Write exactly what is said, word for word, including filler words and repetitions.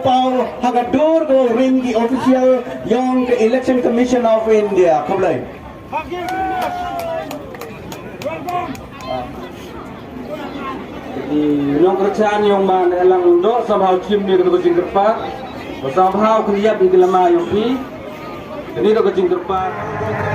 Pau ha ka dur ka ring ki official yong ka Election Commission of India. Khublei. Ki nongkyrchan yong man elang do somehow chim ni ka jingkyrpad. Somehow kniap ki lama yong pi. Ni ka jingkyrpad.